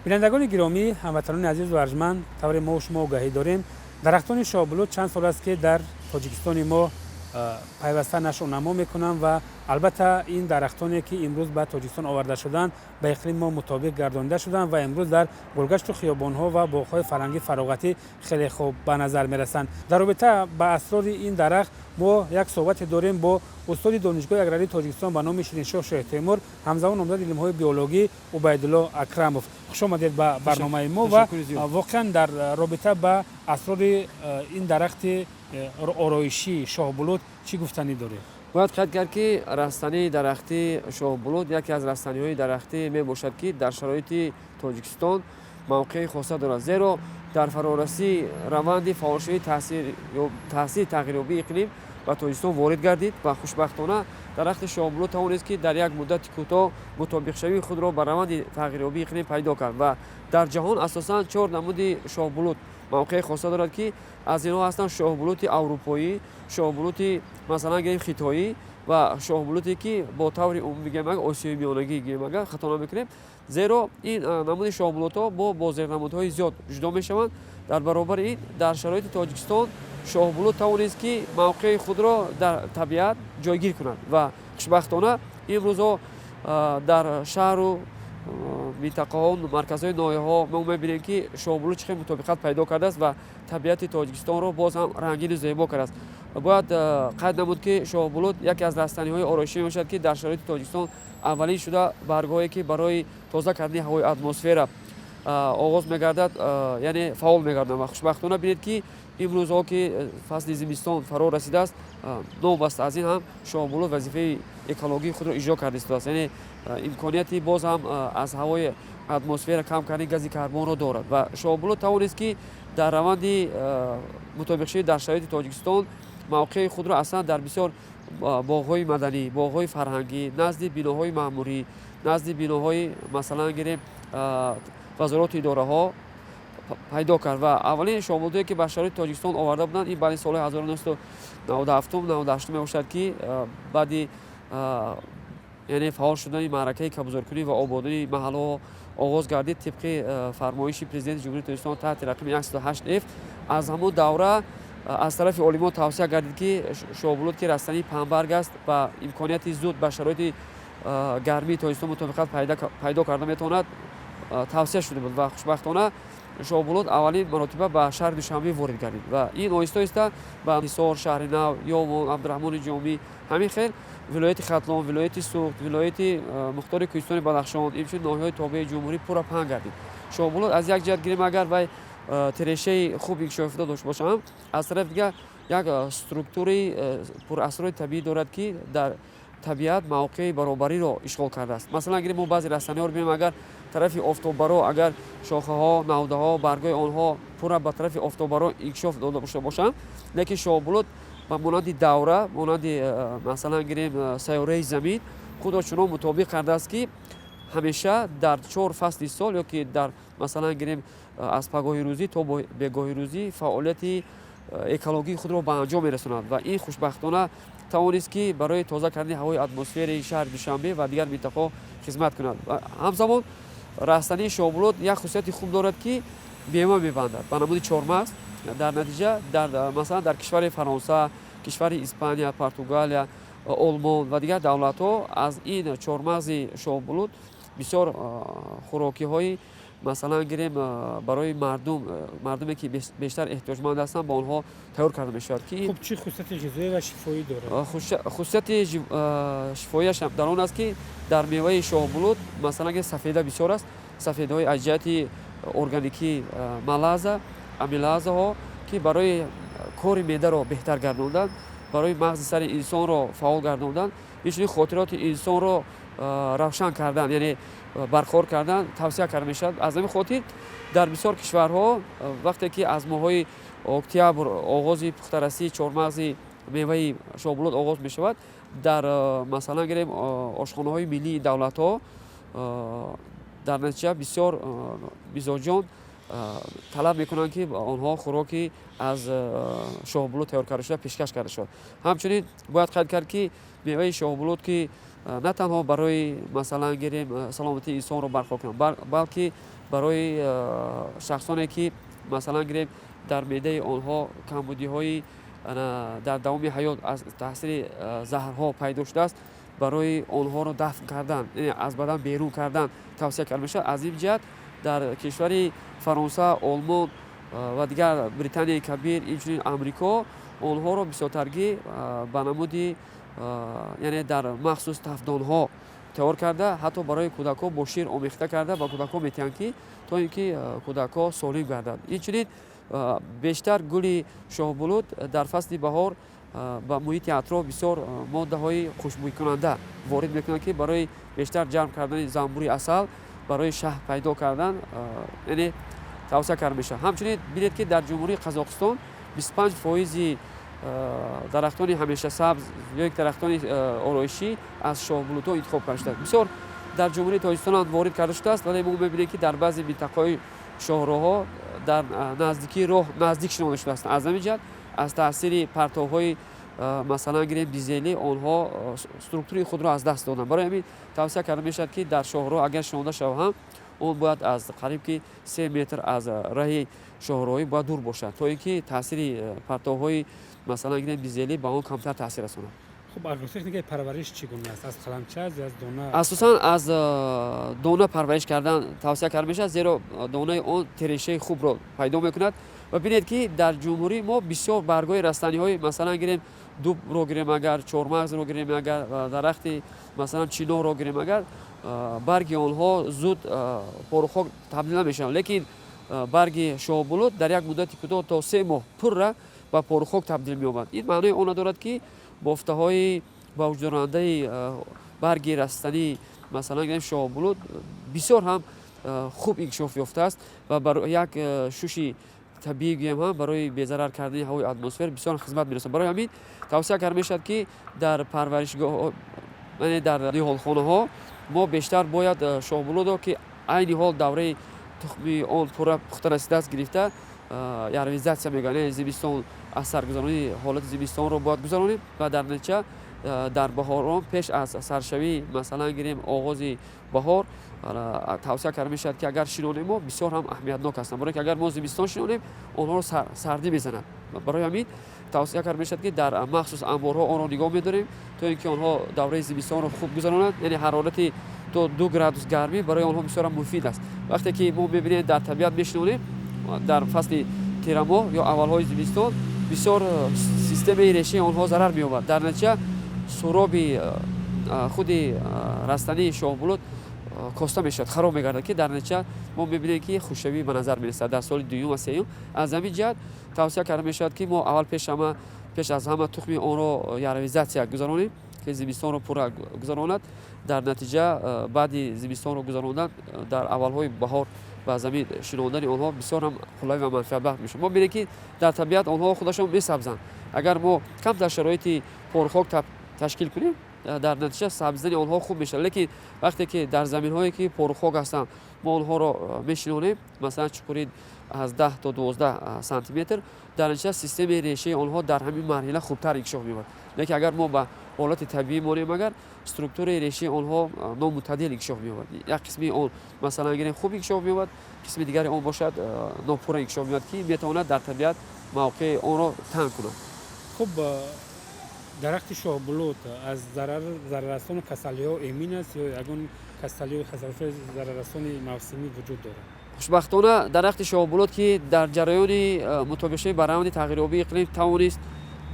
Бинандагони гиромӣ, ҳамватанони азизу арҷманд, тавре мо шумо огаҳӣ дорем, дарахтони шоҳбулут чанд сол аст, ки дар Тоҷикистони мо пайваста нашъунамо мекунанд ва албатта ин дарахтоне, ки имрӯз ба Тоҷикистон оварда шуданд, ба иқлими мо мутобиқ гардонида шуданд ва имрӯз дар гулгашту хиёбонҳо ва боғҳои фарҳангӣ фароғатӣ хеле хуб ба назар мерасанд. Дар робита ба асрори ин дарахт мо як суҳбате дорем бо устоди Донишгоҳи аграрии Тоҷикистон ба номи Шириншоҳ Шоҳтемур, ҳамзамон номзади илмҳои биологӣ Убайдулло Акрамов. Хуш омадед ба барномаи мо ва воқеан дар робита ба асрори ин дарахти ороишии шоҳбулут чӣ гуфтанӣ доред? Бояд қайд кард, ки растании дарахтии шоҳбулут яке аз растаниҳои дарахтӣ мебошад, ки дар шароити Тоҷикистон мавқеи хоса дорад, зеро дар фарорасии раванди фаъолшавии таъсири тағйирёбии иқлим ба Тоҷикистон ворид гардид ва хушбахтона дарахти шоҳбулут тавонист, ки дар як муддати кӯтоҳ мутобиқшавии худро ба раванди тағйирёбии иқлим пайдо кард. Ва дар ҷаҳон асосан чор намуди шоҳбулут мавқеи хоса дорад, ки аз инҳо ҳастанд шоҳбулути аврупоӣ, шоҳбулути, масалан гирем, хитоӣ ва шоҳбулуте, ки бо таври умумӣ гирем агар, Осиёи Миёнагӣ гирем агар, хато намекунем, зеро ин намуди шоҳбулутҳо бо зернамудҳои зиёд ҷудо мешаванд. Дар баробари ин, дар шароити Тоҷикистон шоҳбулут тавонист, ки мавқеи худро дар табиат ҷойгир кунад ва хушбахтона имрӯзҳо дар шаҳру минтақаҳо, марказҳои ноҳияҳо мо мебинем, ки шоҳбулут чӣ хел мутобиқат пайдо кардааст ва табиати Тоҷикистонро боз ҳам рангину зебо кардааст. Бояд қайд намуд, ки шоҳбулут яке аз растаниҳои ороишӣ мебошад, ки дар шароити Тоҷикистон аввалин шуда баргҳое, ки барои тоза кардани ҳавои атмосфера оғоз мегардад, яъне фаъол мегарданд. Ва хушбахтона бинед, ки имрӯзҳо, ки фасли зимистон фаро расидааст, новобаста аз ин ҳам шоҳбулут вазифаи экологии худро иҷро карда истодааст, яъне имконияти боз ҳам аз ҳавои атмосфера кам кардани гази карбонро дорад. Ва шоҳбулут тавонист, ки дар раванди мутобиқшавӣ дар шароити Тоҷикистон мавқеи худро аслан дар бисёр боғҳои маданӣ, боғҳои фарҳангӣ, назди биноҳои маъмурӣ, назди биноҳои, масалан гирем, вазорату идораҳо пайдо кард. Ва аввалин шоҳбулутое, ки ба шароити Тоҷикистон оварда буданд, ин баъди солҳои 1997, 98 мебошад, ки баъди, яъне, фаъол шудани маъракаи кабудзоркунӣ ва ободонии маҳаллаҳо оғоз гардид тибқи фармоиши Президенти Ҷумҳурии Тоҷикистон таҳти рақами 108 ф. Аз ҳамон давра аз тарафи олимон тавсия гардид, ки шоҳбулут, ки растании паҳнбарг аст ва имконияти зуд ба шароити гармии Тоҷикистон мутобиқат пайдо карда метавонад, тавсия шуда буд. Ва хушбахтона шоҳбулут аввалин маротиба ба шаҳри Душанбе ворид гардид ва ин оҳиста оҳиста ба Ҳисор, Шаҳри Нав, Ёвон, Абдураҳмони Ҷомӣ, ҳамин хел вилояти Хатлон, вилояти Суғд, вилояти мухтори Кӯҳистони Бадахшон, инчунин ноҳияҳои тобеи ҷумҳурӣ пурра паҳн гардид. Шоҳбулут аз як ҷиҳат гирем агар, вай терешаи хуб инкишофёфта дошта бошад, аз тарафи дигар як структураи пурасрори табиӣ дорад, ки дар табиат мавқеи баробариро ишғол кардааст. Масалан гирем, мо баъзе растаниҳоро бинем агар, тарафи офтоббаро агар шохаҳо, навдаҳо, баргҳои онҳо пурра ба тарафи офтоббаро инкишоф дода бошанд, лекин шоҳбулут ба монанди давра, монанди, масалан гирем, сайёраи Замин худро чунон мутобиқ кардааст, ки ҳамеша дар чор фасли сол ё ки дар, масалан гирем, аз пагоҳи рӯзӣ то бегоҳи рӯзӣ фаъолияти экологии худро ба анҷом мерасонад. Ва ин хушбахтона тавонист, ки барои тоза кардани ҳавои атмосфераи шаҳри Душанбе ва дигар минтақаҳо хизмат кунад. Ҳамзамон растании шоҳбулут як хусусияти хуб дорад, ки мева мебандад ба намуди чормағз. Дар натиҷа дар, масалан, дар кишвари Фаронса, кишвари Испания, Португалия, Олмон ва дигар давлатҳо аз ин чормағзи шоҳбулут бисёр хӯрокиҳои, масалан гирем, барои мардум, мардуме ки бештар эҳтиёҷманд ҳастанд, ба онҳо тайёр карда мешавад, ки Хуб, чӣ хусусияти ғизоӣ ва шифоӣ дорад? Хусусияти шифоияш дар он аст, ки дар меваи шоҳбулут, масалан гирем, сафеда бисёр аст, сафедаҳои аз ҷиҳати органикӣ, малаза, амилазаҳо, ки барои кори меъдаро беҳтар гардондан, барои мағзи сари инсонро фаъол гардондан, инчунин хотироти инсонро равшан кардан, яъне барқарор кардан тавсия карда мешавад. Аз ҳамин хотир дар бисёр кишварҳо, вақте ки аз моҳҳои октябр оғози пухтарасии чормағзи меваи шоҳбулут оғоз мешавад, дар, масалан гирем, ошхонаҳои миллии давлатҳо, дар натиҷа бисёр мизоҷон талаб мекунанд, ки онҳо хӯроки аз шоҳбулут тайёр карда шуда пешкаш карда шавад. Ҳамчунин бояд қайд кард, ки меваи шоҳбулут, ки на танҳо барои, масалан гирем, саломатии инсонро барқарор кунад, балки Барои шахсоне, ки, масалан гирем, дар меъдаи онҳо камбудиҳои дар давоми ҳаёт аз таъсири заҳрҳо пайдо шудааст, барои онҳоро дафн кардан, аз бадан берун кардан тавсия карда мешавад. Аз ин ҷиҳат дар кишвари Фаронса, Олмон ва дигар Британияи Кабир, инчунин Амрико онҳоро бисёртаргӣ ба намуди, яъне дар махсус тафдонҳо тайёр карда, ҳатто барои кӯдакҳо бо шир омехта карда ба кӯдакҳо метиҳанд, ки то ин ки кӯдакҳо солим гарданд. Инчунин бештар гули шоҳбулут дар фасли баҳор ба муҳити атроф бисёр моддаҳои хушбӯйкунанда ворид мекунанд, ки барои бештар ҷамъ кардани занбури асал, барои шаҳд пайдо кардан, яъне тавсия карда мешавад. Ҳамчунин бинед, ки дар Ҷумҳурии Қазоқистон 25 фоизи дарахтони ҳамешасабз ё дарахтони ороишӣ аз шоҳбулутҳо интихоб карда шудааст. Бисёр дар Ҷумҳурии Тоҷикистон ҳам ворид карда шудааст, вале мо мебинем, ки дар баъзе минтақаҳои шоҳроҳҳо дар наздикии роҳ наздик шинонда шудааст. Аз ҳамин ҷиҳат аз таъсири партовҳои, масалан гирем, дизелӣ онҳо структураи худро аз даст доданд. Барои ҳамин тавсия карда мешавад, ки дар шоҳроҳ агар шинонда шавад ҳам, он бояд аз қариб ки 3 метр аз раҳи шоҳроҳӣ бояд дур бошад, то ин ки таъсири партовҳои, масалан гирем, дизелӣ ба он камтар таъсир расонад. Хуб, агротехникаи парвариш чӣ гуна аст? Аз қаламча аст ё аз дона? Асосан аз дона парвариш кардан тавсия карда мешавад, зеро донаи он терешаи хубро пайдо мекунад. Ва бинед, ки дар ҷумҳурии мо бисёр баргҳои растаниҳои, масалан гирем, дубро гирем агар, чормағзро гирем агар, дарахти, масалан, чинорро гирем агар, барги онҳо зуд порухок табдил намешаванд, лекин барги шоҳбулут дар як муддати кӯтоҳ, то 3 моҳ, пурра ба порухок табдил меёбад. Ин маънои онро дорад, ки бофтаҳои ба вуҷудорандаи барги растанӣ, масалан гирем, шоҳбулут бисёр ҳам хуб инкишоф ёфтааст ва бар як шуши табиӣ гӯем ҳам барои безарар кардани ҳавои атмосфера бисёр хизмат мерасонад. Барои ҳамин тавсия карда мешавад, ки дар парваришгоҳ, яъне дар ниҳолхонаҳо, мо бештар бояд шоҳбулутро, ки айни ҳол давраи тухми он пурра пухта расидааст, гирифта, яровизация мегӯянд, яъне зимистон аз саргузаронии ҳолати зимистонро бояд гузаронем ва дар натиҷа дар баҳорон, пеш аз саршавии, масалан гирем, оғози баҳор тавсия карда мешавад, ки агар шинонем мо, бисёр ҳам аҳамиятнок ҳастанд, барое ки агар мо зимистон шинонем, онҳоро сардӣ мезанад. Барои ҳамин тавсия карда мешавад, ки дар махсус амборҳо онро нигоҳ медорем, то ин ки онҳо давраи зимистонро хуб гузаронанд. Яъне ҳарорати то 2 градус гармӣ барои онҳо бисёр муфид аст. Вақте ки мо мебинем, дар табиат мешинонем дар фасли тирамоҳ ё аввалҳои зимистон, бисёр системаи решаи онҳо зарар меёбад. Дар натиҷа суроби худи растании шоҳбулут коста мешавад, хароб мегардад, ки дар натиҷа мо мебинем, ки хушкшавӣ ба назар мерасад дар соли дуюм ва сеюм. Аз ҳамин ҷиҳат тавсия карда мешавад, ки мо аввал пеш аз ҳама тухми онро яровизация гузаронем, ки зимистонро пурра гузаронад. Дар натиҷа баъди зимистонро гузарондан, дар аввалҳои баҳор ба замин шинондани онҳо бисёр ҳам қулай ва манфиатбахш мешавад. Мо бинем, ки дар табиат онҳо худашон месабзанд. Агар мо камтар шароити порхок ташкил кунем, дар натиҷа сабзидани онҳо хуб мешавад. Лекин вақте ки дар заминҳое, ки порухок ҳастанд, мо онҳоро мешинонем, масалан, чуқурӣ аз 10 то 12 сантиметр, дар натиҷа системаи решаи онҳо дар ҳамин марҳила хубтар инкишоф меёбад. Лекин агар мо ба ҳолати табиӣ монем агар, структураи решаи онҳо номутадил инкишоф меёбад. Як қисми он, масалан гирем, хуб инкишоф меёбад, қисми дигари он бошад, нопурра инкишоф меёбад, ки метавонад дар табиат мавқеи онро танг кунад. Хуб, дарахти шоҳбулут аз зараррасону касалиҳо эмин аст ё ягон касалиҳо, ҳашаротҳои зараррасони мавсимӣ вуҷуд дорад? Хушбахтона, дарахти шоҳбулут, ки дар ҷараёни мутобиқшавӣ ба раванди тағйирёбии иқлим тавонист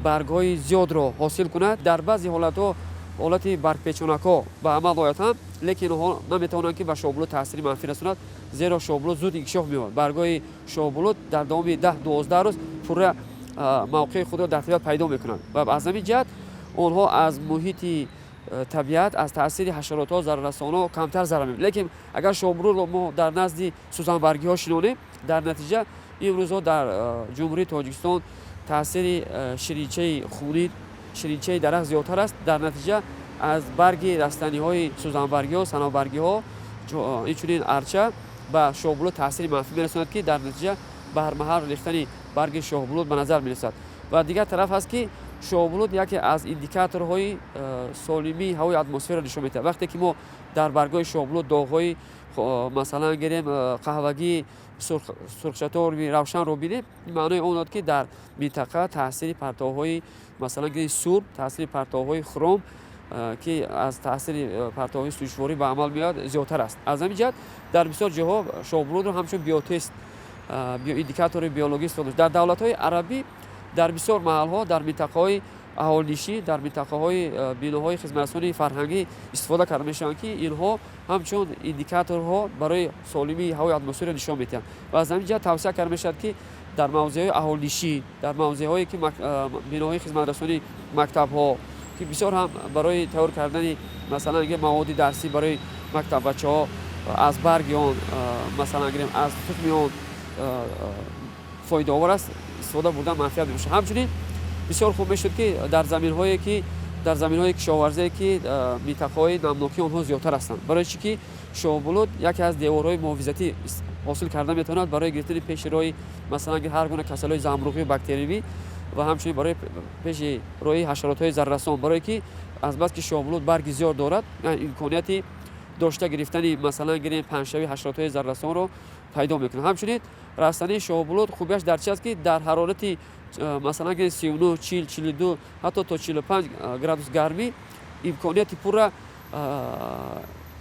баргҳои зиёдро ҳосил кунад, дар баъзе ҳолатҳо ҳолати баргпечонакҳо ба амал ояд ҳам, лекин онҳо наметавонанд, ки ба шоҳбулут таъсири манфӣ расонад, зеро шоҳбулут зуд инкишоф меёбад. Баргҳои шоҳбулут дар давоми 10-12 рӯз пурра мавқеи худро дар табиат пайдо мекунанд ва аз ҳамин ҷиҳат онҳо аз муҳити табиат аз таъсири ҳашаротҳо, зараррасонҳо камтар зарар мебинанд. Лекин агар шоҳбулутро мо дар назди сӯзанбаргиҳо шинонем, дар натиҷа имрӯзҳо дар Ҷумҳурии Тоҷикистон таъсири ширинчаи хунин, ширинчаи дарахт зиёдтар аст. Дар натиҷа аз барги растаниҳои сӯзанбаргиҳо, санобаргиҳо, инчунин арча ба шоҳбулут таъсири манфӣ мерасонад, ки дар натиҷа бармаҳал рехтани барги шоҳбулут ба назар мерасад. Ва дигар тараф ҳаст, ки Шоҳбулут яке аз индикаторҳои солимии ҳавои атмосфера нишон медиҳад. Вақте ки мо дар баргҳои шоҳбулут доғҳои, масалан гирем, қаҳвагии сурхшатори равшанро бинем, ин маънои он дорад, ки дар минтақа таъсири партовҳои, масалан гирем, сурб, таъсири партовҳои хром, ки аз таъсири партовҳои сӯзишворӣ ба амал меояд, зиёдтар аст. Аз ҳамин ҷиҳат дар бисёр ҷоҳо шоҳбулутро ҳамчун биотест, индикатори биологӣ истифода. Дар давлатҳои арабӣ дар бисёр маҳалҳо, дар минтақаҳои аҳолинишин, дар минтақаҳои биноҳои хизматрасонии фарҳангӣ истифода карда мешаванд, ки инҳо ҳамчун индикаторҳо барои солимии ҳавои атмосфера нишон медиҳанд. Ва аз ҳамин ҷиҳат тавсия карда мешавад, ки дар мавзеъҳои аҳолинишин, дар мавзеъҳое ки биноҳои хизматрасонии мактабҳо, ки бисёр ҳам барои тайёр кардани, масалан, маводи дарсӣ барои мактаббачаҳо аз барги он, масалан гирем, аз тухми он фоидаовар аст, истифода бурдан манфиат мебошад. Ҳамчунин бисёр хуб мешуд, ки дар заминҳои кишоварзие, ки минтақаҳои намнокии онҳо зиёдтар ҳастанд, барои чӣ ки шоҳбулут яке аз деворҳои муҳофизатӣ ҳосил карда метавонад барои гирифтани пеши роҳи, масалан, ҳар гуна касалиҳои замбуруғию бактериявӣ ва ҳамчунин барои пеши роҳи ҳашаротҳои зараррасон, барое ки азбаски шоҳбулут барги зиёд дорад, имконияти дошта гирифтани, масалан гирем, паҳншавии ҳашаротҳои зараррасонро пайдо мекунад. Ҳамчунин растании шоҳбулут хубиаш дар чи аст, ки дар ҳарорати, масалан гирем, 39, 40, 42, ҳатто то 45 градус гармӣ имконияти пурра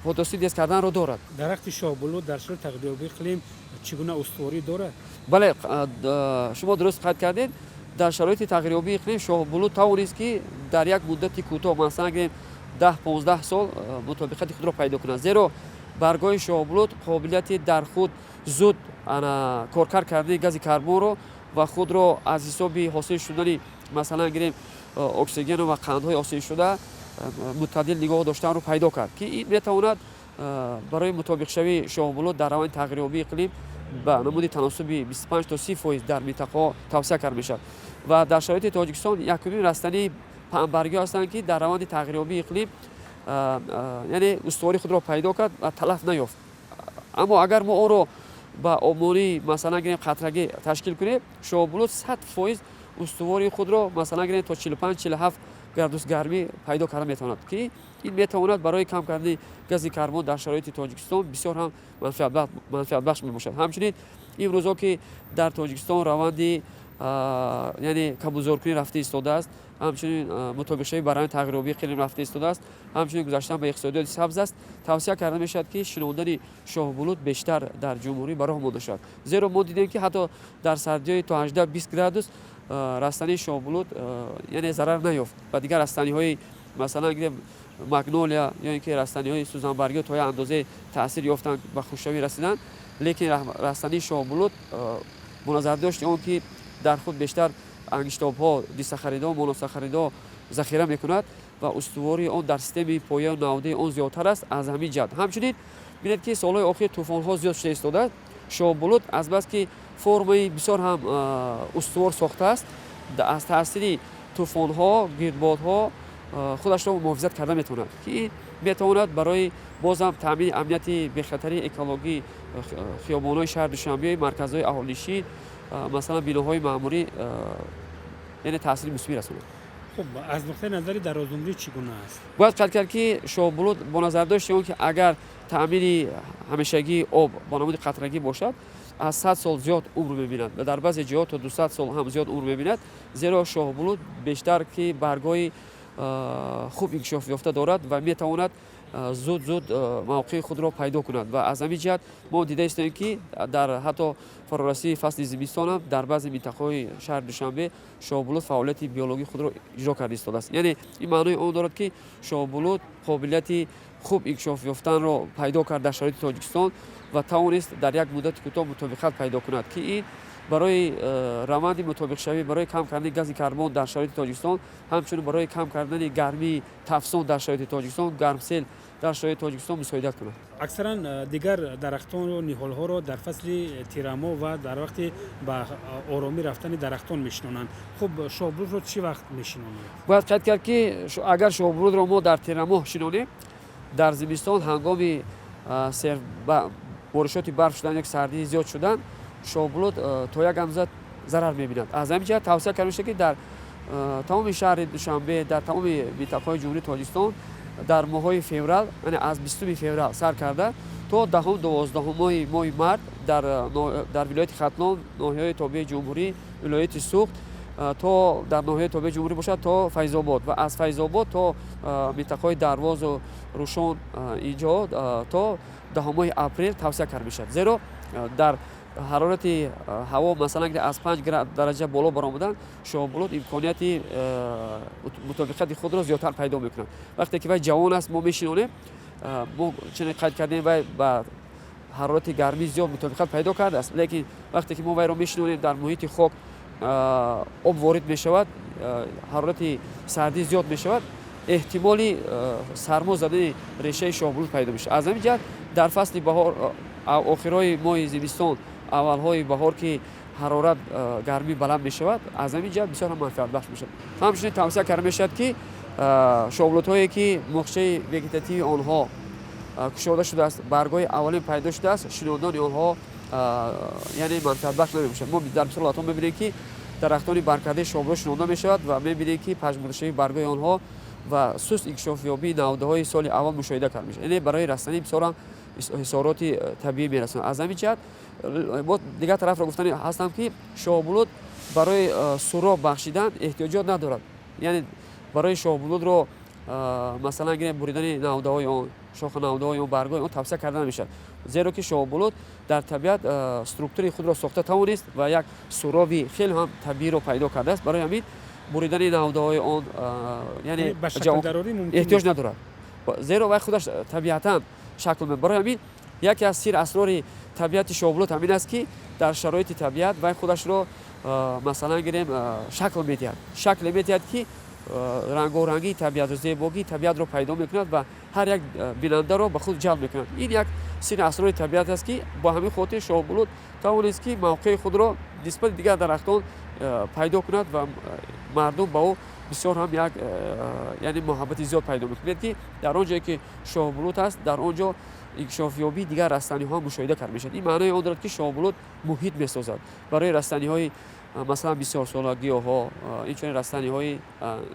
фотосинтез карданро дорад. Дарахти шоҳбулут дар шароити тағйирёбии иқлим чӣ гуна устуворӣ дорад? Бале, шумо дуруст қайд кардед. Дар шароити тағйирёбии иқлим шоҳбулут тавонист, ки дар як муддати кӯтоҳ, масалан гирем, 10-15 сол, мутобиқати худро пайдо кунад, зеро баргҳои шоҳбулут қобилияти дар худ зуд коркард кардани гази карбонро ва худро аз ҳисоби ҳосил шудани, масалан гирем, оксигену ва қандҳои ҳосилшуда мӯътадил нигоҳ доштанро пайдо кард, ки ин метавонад барои мутобиқшавии шоҳбулут дар раванди тағйирёбии иқлим ба намуди таносуби 25 то 30% дар минтақаҳо тавсия карда мешавад. Ва дар шароити Тоҷикистон якумин растании паҳнбаргиҳо ҳастанд, ки дар раванди тағйирёбии иқлим, яъне, устувории худро пайдо кард ва талаф наёфт. Аммо агар мо онро ба обмонии, масалан гирем, қатрагӣ ташкил кунем, шоҳбулут 100% устувории худро, масалан гирем, то 45, 47 градус гармӣ пайдо карда метавонад, ки ин метавонад барои кам кардани гази карбон дар шароити Тоҷикистон бисёр ҳам манфиатбахш мебошад. Ҳамчунин имрӯзҳо, ки дар Тоҷикистон раванди, яъне, кабудзоркунӣ рафта истодааст, ҳамчунин мутобиқшавӣ ба раванди тағйирёбии иқлим рафта истодааст, ҳамчунин гузаштан ба иқтисодиёти сабз аст, тавсия карда мешавад, ки шинондани шоҳбулут бештар дар ҷумҳурӣ ба роҳ монда шавад, зеро мо дидем, ки ҳатто дар сардиҳои то 18, 20 градус растании шоҳбулут, яъне, зарар наёфт ва дигар растаниҳои, масалан гирем, магнолия ё ин ки растаниҳои сӯзанбаргиҳо то як андозае таъсир ёфтанд, ба хушкшавӣ расиданд, лекин растании шоҳбулут бо назардошти он ки дар худ бештар ангиштобҳо, дисахаридҳо, моносахаридҳо захира мекунад ва устувории он дар системаи пояю навдаи он зиёдтар аст. Аз ҳамин ҷиҳат, ҳамчунин бинед, ки солҳои охир тӯфонҳо зиёд шуда истодааст. Шоҳбулут азбаски формаи бисёр ҳам устувор сохтааст, аз таъсири тӯфонҳо, гирдбодҳо худашро муҳофизат карда метавонад, ки ин метавонад барои бозам таъмини амнияти бехатарии экологии хиёбонҳои шаҳри Душанбе, марказҳои аҳолинишин, масалан, биноҳои маъмурӣ, яъне, таъсири мусбӣ расонад. Хуб, аз нуқтаи назари дарозумрӣ чӣ гуна аст? Бояд қайд кард, ки шоҳбулут бо назардошти он ки агар таъмини ҳамешагии об бо намуди қатрагӣ бошад, аз 100 сол зиёд умр мебинад ва дар баъзе ҷоҳо то 200 сол ҳам зиёд умр мебинад, зеро шоҳбулут бештар ки баргҳои хуб инкишоф ёфта дорад ва метавонад зуд зуд мавқеи худро пайдо кунад. Ва аз ҳамин ҷиҳат мо дида истоем, ки дар ҳатто фарорасии фасли зимистонам дар баъзе минтақаҳои шаҳри Душанбе шоҳбулут фаъолияти биологии худро иҷро карда истодааст. Яъне ин маънои он дорад, ки шоҳбулут қобилияти хуб инкишоф ёфтанро пайдо кард дар шароити Тоҷикистон ва тавонист дар як муддати кӯтоҳ мутобиқат пайдо кунад, ки ин барои раванди мутобиқшавӣ, барои кам кардани гази карбон дар шароити Тоҷикистон, ҳамчунин барои кам кардани гармии тафсон дар шароити Тоҷикистон, гармсел дар шароити Тоҷикистон мусоидат кунад. Аксаран дигар дарахтонро, ниҳолҳоро дар фасли тирамоҳ ва дар вақти ба оромӣ рафтани дарахтон мешинонанд. Хуб, шоҳбулутро чӣ вақт мешинонанд? Бояд қайд кард, ки агар шоҳбулутро мо дар тирамоҳ шинонем, дар зимистон ҳангоми боришоти барф шудан ё сардии зиёд шудан шоҳбулут то як андоза зарар мебинад. Аз ҳамин ҷиҳат тавсия карда мешавад, ки дар Тамоми шаҳри Душанбе, дар тамоми минтақаҳои Ҷумҳурии Тоҷикистон дар моҳҳои феврал, яъне аз 20 феврал сар карда то 10, 12 моҳи март дар вилояти Хатлон, ноҳияҳои тобеи ҷумҳурӣ, вилояти Суғд, то дар ноҳияи тобеи ҷумҳурӣ бошад то Файзобод ва аз Файзобод то минтақаҳои Дарвозу Рушон, инҷо то 10 моҳи апрел тавсия карда мешавад. Зеро дар ҳарорати ҳаво, масалан, аз 5 дараҷа боло баромадан, шоҳбулут имконияти мутобиқати худро зиёдтар пайдо мекунад. Вақте ки вай ҷавон аст, мо мешинонем, мо чунин қайд кардем, вай ба ҳарорати гармӣ зиёд мутобиқат пайдо кардааст, лекин вақте ки мо вайро мешинонем, дар муҳити хок об ворид мешавад, ҳарорати сардӣ зиёд мешавад, эҳтимоли сармо задани решаи шоҳбулут пайдо мешавад. Аз ҳамин ҷиҳат дар фасли баҳор, охирҳои моҳи зимистон, аввалҳои баҳор, ки ҳарорат гармӣ баланд мешавад, аз ҳамин ҷиҳат бисёр ҳам манфиатбахш мешавад. Ҳамчунин тавсия карда мешавад, ки шоҳбулутҳое ки муғчаи вегетативии онҳо кушода шудааст, баргҳои аввалин пайдо шудааст, шинондани онҳо яъне манфиатбахш намебошад. Мо дар бисёр ҳолатҳо мебинем, ки дарахтони баркардаи шоҳбулут шинонда мешавад ва мебинем, ки пажмурдашавии баргҳои онҳо ва суст инкишофёбии навдаҳои соли аввал мушоҳида карда мешавад. Яъне барои растанӣ бисёр ҳам ҳисороти табиӣ мерасонад. Аз ҳамин ҷиҳат бо дигар тарафро гуфтани ҳастам, ки шоҳбулут барои суроб бахшидан эҳтиёҷот надорад. Яъне барои шоҳбулутро, масалан гирем, буридани навдаҳои он, шоха навдаҳои он, баргҳои он тавсия карда намешавад, зеро ки шоҳбулут дар табиат структураи худро сохта тавонист ва як суроби хеле ҳам табииро пайдо кардааст. Барои ҳамин буридани навдаҳои он, яъне эҳтиёҷ надорад, зеро вай худаш табиатан шакл. Барои ҳамин яке аз сир асрори табиати шоҳбулут ҳамин аст, ки дар шароити табиат вай худашро, масалан гирем, шакл медиҳад, шакле медиҳад, ки рангорангии табиатро, зебогии табиатро пайдо мекунад ва ҳар як бинандаро ба худ ҷалб мекунад. Ин як сири асрори табиат аст, ки бо ҳамин хотир шоҳбулут тавонист, ки мавқеи худро нисбати дигар дарахтон пайдо кунад ва мардум ба ӯ бисёр ҳам як, яъне муҳаббати зиёд пайдо мекунад, ки дар он ҷое ки шоҳбулут аст, дар он ҷо инкишофёбии дигар растаниҳо мушоҳида карда мешавад. Ин маънои он дорад, ки шоҳбулут муҳит месозад барои растаниҳои, масалан, бисёрсола, гиёҳҳо, инчунин растаниҳои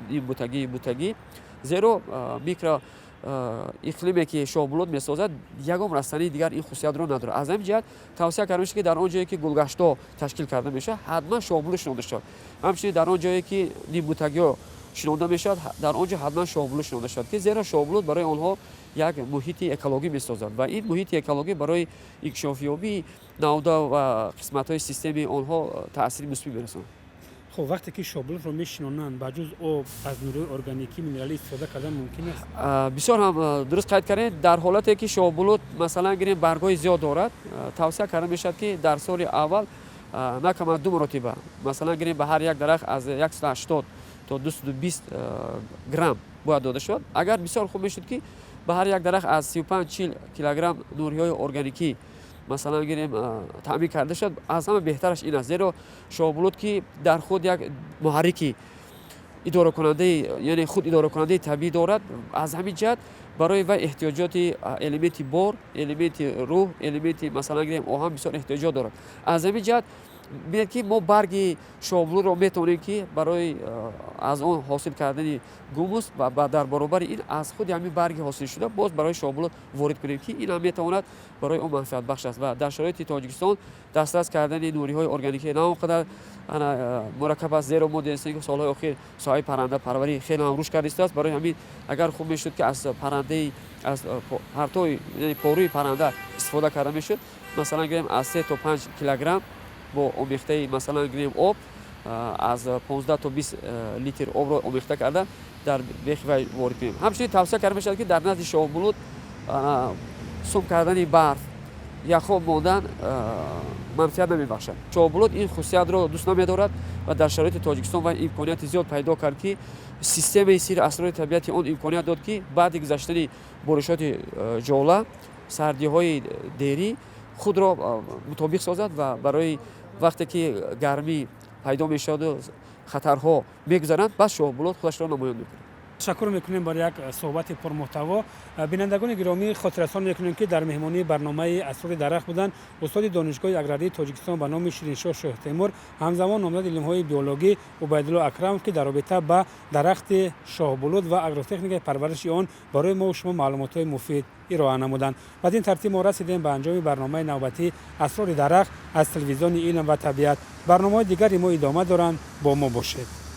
нимбутагӣ, бутагӣ, зеро микро иқлиме ки шоҳбулут месозад, ягон растании дигар ин хусусиятро надорад. Аз ҳамин ҷиҳат тавсия карда мешавад, ки дар он ҷое ки гулгаштҳо ташкил карда мешавад, ҳатман шоҳбулут шинонда шавад. Ҳамчунин дар он ҷое ки нимбутагиҳо шинонда мешавад, дар он ҷо ҳатман шоҳбулут шинонда шавад, ки зеро шоҳбулут барои онҳо як муҳити экологӣ месозад ва ин муҳити экологӣ барои инкишофёбии навда ва қисматҳои системаи онҳо таъсири мусбӣ мерасонад. Хуб, вақте ки шоҳбулутро мешинонанд, ба ҷуз об аз нурӯи органикӣ, минералӣ истифода кардан мумкин аст? Бисёр ҳам дуруст қайд кардед. Дар ҳолате ки шоҳбулут, масалан гирем, баргҳои зиёд дорад, тавсия карда мешавад, ки дар соли аввал на кам аз 2 маротиба, масалан гирем, ба ҳар як дарахт аз 180 то 220 грамм бояд дода шавад. Агар бисёр хуб мешуд, ки ба ҳар як дарахт аз 35-40 килограмм нуриҳои органикӣ, масалан гирем, таъмин карда шавад, аз ҳама беҳтараш ин аст, зеро шоҳбулут, ки дар худ як муҳаррики идоракунандаи, яъне худ идоракунандаи табиӣ дорад, аз ҳамин ҷиҳат барои вай эҳтиёҷоти элементи бор, элементи рӯҳ, элементи, масалан гирем, оҳан бисёр эҳтиёҷот дорад. Аз ҳамин ҷиҳат бинед, ки мо барги шоҳбулутро метавонем, ки барои аз он ҳосил кардани гумус ва дар баробари ин аз худи ҳамин барги ҳосилшуда боз барои шоҳбулут ворид кунем, ки ин ҳам метавонад барои он манфиатбахш аст. Ва дар шароити Тоҷикистон дастрас кардани нуриҳои органикӣ на он қадар мураккаб аст, зеро мо дидем, ки солҳои охир соҳаи паррандапарварӣ хеле ҳам рушд карда истодааст. Барои ҳамин агар хуб мешуд, ки аз паррандаи, аз партои, яъне порӯи парранда истифода карда мешуд, масалан гирем, аз 3 то 5 килограмм бо омехтаи, масалан гирем, об, аз 15 то 20 литр обро омехта карда дар бехи вай ворид кунем. Ҳамчунин тавсия карда мешавад, ки дар назди шоҳбулут сум кардани барф, яхоб мондан манфиат намебахшад. Шоҳбулут ин хусусиятро дӯст намедорад ва дар шароити Тоҷикистон вай имконияти зиёд пайдо кард, ки системаи сири асрори табиати он имконият дод, ки баъди гузаштани боришоти ҷола, сардиҳои дерӣ худро мутобиқ созад ва барои вақте ки гармӣ пайдо мешаваду хатарҳо мегузаранд, баъд шоҳбулут худашро намоён мекунад. Ташаккур мекунем барои як суҳбати пурмуҳтаво. Бинандагони гиромӣ, хотиррасон мекунем, ки дар меҳмонии барномаи Асрори дарахт буданд устоди Донишгоҳи аграрии Тоҷикистон ба номи Шириншоҳ Шоҳтемур, ҳамзамон номзади илмҳои биологӣ Убайдулло Акрамов, ки дар робита ба дарахти шоҳбулут ва агротехникаи парвариши он барои мо шумо маълумотҳои муфид ироа намуданд. Бад ин тартиб мо расидем ба анҷоми барномаи навбатии Асрори дарахт аз телевизиони Илм ва табиат. Барномаҳои дигари мо идома доранд, бо мо бошед.